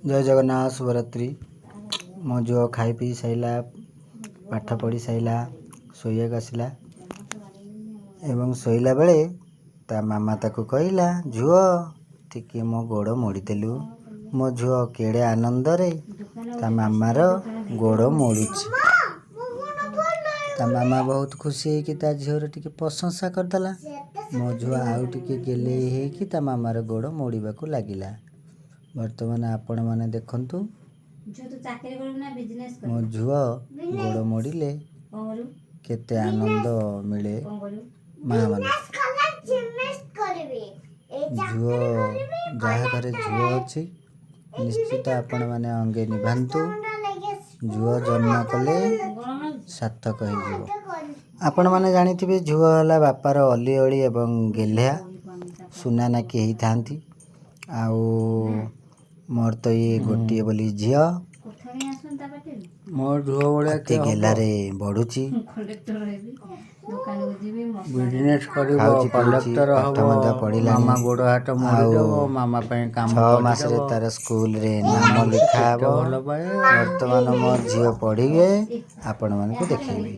ଜୟ ଜଗନ୍ନାଥ, ଶୁଭରାତ୍ରି। ମୋ ଝିଅ ଖାଇ ପିଇ ସାରିଲା, ପାଠ ପଢ଼ି ସାରିଲା, ଶୋଇବାକୁ ଆସିଲା ଏବଂ ଶୋଇଲା ବେଳେ ତା ମାମା ତାକୁ କହିଲା, ଝୁଅ ଟିକେ ମୋ ଗୋଡ଼ ମୋଡ଼ିଦେଲୁ। ମୋ ଝୁଅ କେଡ଼େ ଆନନ୍ଦରେ ତା ମାମାର ଗୋଡ଼ ମୋଡ଼ୁଛି। ତା ମାମା ବହୁତ ଖୁସି ହେଇକି ତା ଝିଅର ଟିକେ ପ୍ରଶଂସା କରିଦେଲା। ମୋ ଝିଅ ଆଉ ଟିକେ ଗେହ୍ଲେଇ ହେଇକି ତା ମାମାର ଗୋଡ଼ ମୋଡ଼ିବାକୁ ଲାଗିଲା। ବର୍ତ୍ତମାନ ଆପଣମାନେ ଦେଖନ୍ତୁ, ଝିଅ, ତୁ ଚାକିରି କରିବୁ ନା ବିଜନେସ୍ ମୋ କରିବୁ? ଝୁଅ ଗୋଡ଼ ମୋଡ଼ିଲେ କ'ଣ କରିବୁ? କେତେ ଆନନ୍ଦ ମିଳେ କ'ଣ କରିବୁ? ମା ମାନଙ୍କୁ। ଝୁଅ, ଯାହା ଘରେ ଝୁଅ ଅଛି, ନିଶ୍ଚିତ ଆପଣମାନେ ଅଙ୍ଗେ ନିଭାନ୍ତୁ। ଝୁଅ ଜନ୍ମ କଲେ ଗରମ ଲାଗୁଛି? ସାର୍ଥକ ହେଇଯିବ। ଆପଣମାନେ ଜାଣିଥିବେ, ଝୁଅ ହେଲା ବାପାର ଅଲି ଅଳି ଏବଂ ଗେହ୍ଲା ସୁନା ନାକି ହେଇଥାନ୍ତି। ଆଉ ମୋର ତ ଇଏ ଗୋଟିଏ ବୋଲି ଝିଅ। କଥା କାହିଁ ଆସୁନି ତା ପାଟିରୁ? ମୋ ଝୁଅ ଭଳିଆ ଅତି କିଏ ହବ? ଗେହ୍ଲାରେ ବଢ଼ୁଛି। ମୁଁ କଲେକ୍ଟର ହେବି, ଦୋକାନକୁ ଯିବି, ମସଲା ବିଜନେସ୍ କରିବ, ଖାଉଛି, ପିଉଛି, କଲେକ୍ଟର ପାଠ ହବ, ମଧ୍ୟ ପଢ଼ିଲାଣି। ମାମା ଗୋଡ଼ ହାତ ଆଉ ମୋଡ଼ିଦେବ, ମାମା ପାଇଁ କାମ 6 ମାସରେ କରିଦେବ। ତାର ସ୍କୁଲରେ ନାମ ଲେଖା କେତେ ହେବ। ଭଲ ପାଏ। ବର୍ତ୍ତମାନ ମୋ ଝିଅ ପଢ଼ିବେ, ଆପଣମାନଙ୍କୁ ଦେଖେଇବି।